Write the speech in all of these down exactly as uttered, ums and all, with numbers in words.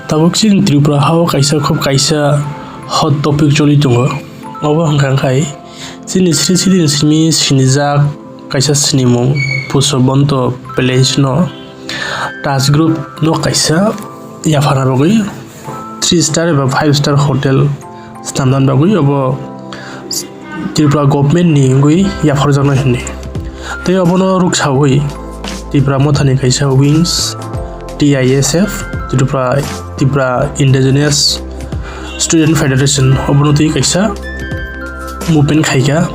Tabuk chini Tripura hao kaisa khub kaisa hot topic choli tongo. Obo hwnkha khai chini Sri Sri simi sinijak kaisa sinimung Pushpabanta Palace no Taj Group no kaisa yaphar bagwi three star eba five star hotel swnamna bagwi obo Tripura government ni wngwi yapharjaknai hwnwi. Tei obono ruksawi Tipra Mothani kaisa wings, T I S F, Tripura, Tripura Indigenous Student Federation, obono twi kaisa movement khaikha,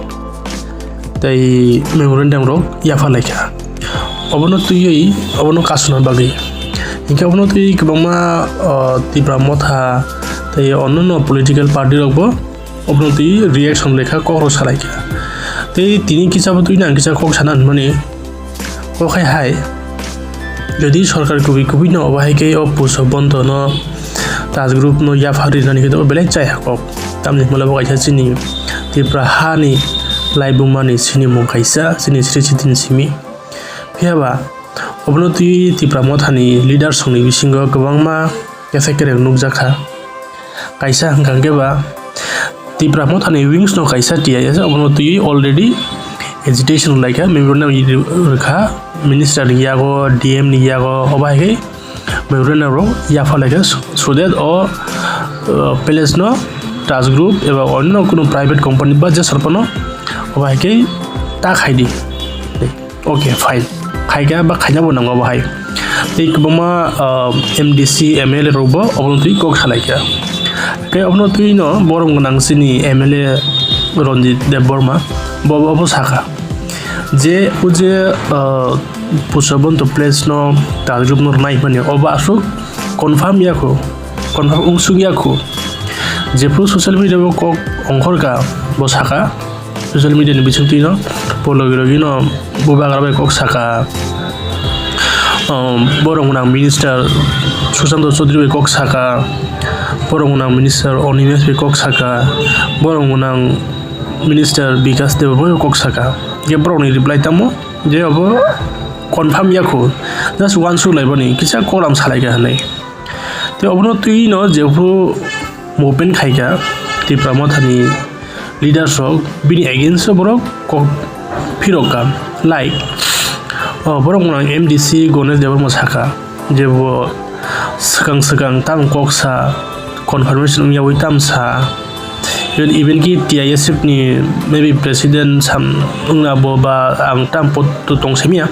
tei memorandum rok yaphalaikha. Obono twiwi, obono kasuna bagwi. Hinkhe obono twi kwbangma, o, Tipra Motha tei onno political party rokbo obono twi reaction lekha, kok rok salaikha. Tei tini kisa bo twi nang kisa kok sana hwnmani kok hai hai. Jodi sorkar kubui kubui no obo hai khe o Pushpabanta no Taj Group no yaphar rinani khe belai chaya kok. Tamni hwnba bo kaisa chini Tripura hani laibuma ni sinimung kaisa chini Sri Sri simi. Phiya ba obono twi Tipra Mothani leaders rokni bisingo kwbangma kesa kereng nukjakha. Kaisa hwnkha khe ba Tipra Mothani wings no kaisa T I S obono twi already agitation laikha, memorandum rwkha minister ni yago, D M ni yago, obo hai khe memorandum rok yaphalaikha, so that o, uh, palace no Taj Group eba onno kuno private company ba je sarpano obo hai khe ta khaidi. Okay, fine. Khaikha ba khaina bo nango bo hai. Tei kwbangma, ah, M D C, M L A rok bo obono twi kok salaikha. Tei obono twi no borom gwnang chini M L A Ranjit Debbarma bo obo sakha je o je, ah, Pushpabanta Palace no Taj Group no rwnai hwnmani obo aswk confirm ya kho, confirm wngsuk ya kho. Jephru social media o kok ongkhorkha bo sakha, social media ni bisingtwi no pologi rogwi no bubagra bai kok saka, um, borom gwnang minister Sushanta Chaudhary bai kok saka, borom gwnang minister Animesh bai kok saka, borom gwnang minister Bikash Debbarma bai kok saka. Je borok ni reply tamo je obo confirm ya kho, just uansuk lai bani kisa kolam salai kha hinwi. Tei obono twi no jephru movement khaikha Tipra Mothani leaders rok, bini against o borok kok phirok kha. Like, o borok mwnang M D C Ganesh Debbarma sakha je bo swkang swkang tamo kok sa, confirmation wngyawi tamo sa, even, even ki T I S F ni maybe president sam wngna bo ba ang tamo pot tong simiya.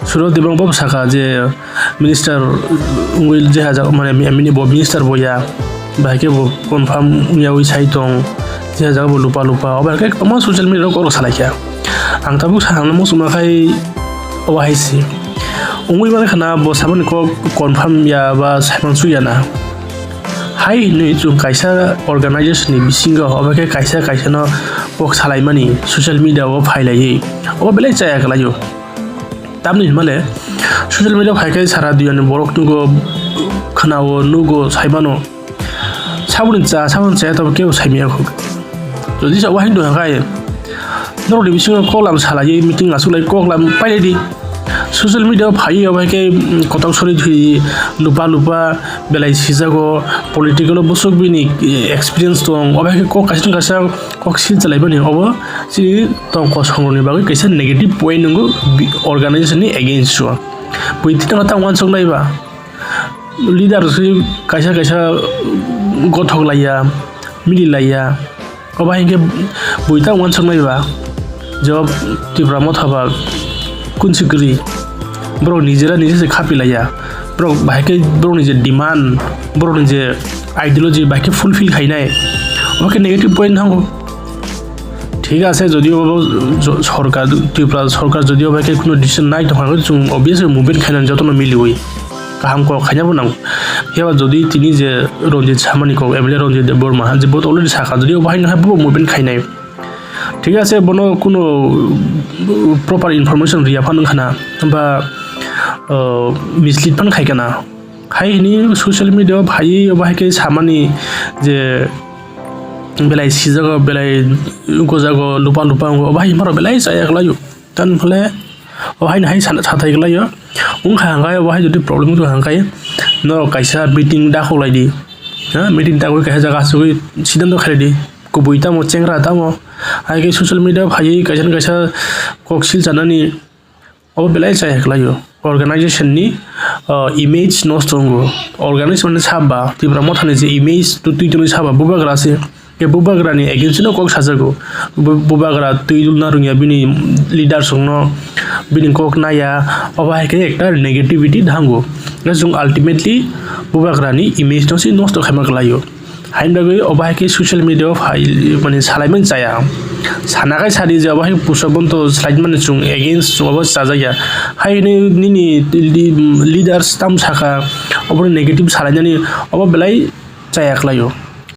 Suro Debbarma bo sakha je minister wngwi je hajak, mane, M L A bo minister bo ya, bahai khe bo confirm wngyawi sai tong, je hajak bo lupa lupa, obo hai khe kwbangma social media o kok rok salai kha. Ang tabuk sa ang muchungma khai obo hai se wngwi mani khana, bo samani kok confirm ya ba saiman su ya na. Hai hinwi chwng kaisa organization ni bisingo obo khe kaisa kaisa no kok salaimani social media o phailaiwi, obo belai chaya kwlaio. Tamni hwnmale social media phai khe sara duyani borok nugo, khwnao, nugo, saimano. Saboni cha, saboni cha, tabuk kebo saimaya kho. Jodi sa wahini dukha khai norokni bisingo koklam salaiwi meeting aswk lai koklam pailai di. Social media phaiwi obo hai khe, mm, kotor sori thwi lupa lupa belai sijago, political o bwswk bini, eh, experience tong, obo hai khe kok kaisa kaisa kok sil chalaimani obo chini tong kosong rokni bagwi kaisa negative point wngo bi-, organization ni against o. Bui tini tamo uansuk nai ba leader se kaisa kaisa gothok laiya, mili laiya, obo hai khe bui tamo uansuk nai ba je o Tipra Motha ba kunsi kwrwi, borok nijera nije se khapi laiya, borok bahai khe borokni je demand, borokni je ideology bahai khe fulfill khainai, obo khe negative point thango. Thik ase, jodi o jo-, sorkar, Tripura sorkar jodi o bai khe kuno decision nai tongkha, chwng obviously movement khainani jotono miliwi kaham kok khaina bo nango. Phiya ba jodi tini je Ranjit samani kok, M L A Ranjit Debbarma, je bo already sakha, jodi o bahai no hai bo movement khainai. Thik ase, bono kuno proper information riya phano khana, ba, uh, mislead phano khai kana. Hai hini social media o phaiwi obo hai khe samani je belai sijago, belai gojago, lupa lupa wngo, obo hai himaro belai chaya kwlaio. Tamo phole obo hai hai sana sathai kwlaio. Wngkha hwnkhe obo hai jodi problem wngkha hwnkhe norok kaisa meeting dakhok lai di. Ha, meeting dakhok kaisa jaga asugwi siddhanto khlai di. Kubui tamo chengra tamo. Hai khe social media phaiwi kaisa na kaisa kok sil chanani obo belai chaya khlaio. Organization ni, ah, image nosto wngo. Organization ni saba, Tipra Motha ni je image tu twi tongwi saba bubagra se. Ke bubagra ni against no kok sajago. Bu-, bubagra twi dulna rwngya bini leaders rokno, bini kok naya, obo hai khe ekta negativity thango. Hwnkhe chwng ultimately bubagra ni image no se nosto khaima khlaio. Haini bagwi obo hai khe social media o phai, mane, salaimani chaya. Sana khai sadi je obo hai pusa bonto salaimani chwng against chwng obo chajakya. Hai hwnwi nini li-, leaders tam sakha, oboni negative salainani obo belai chaya khlaio.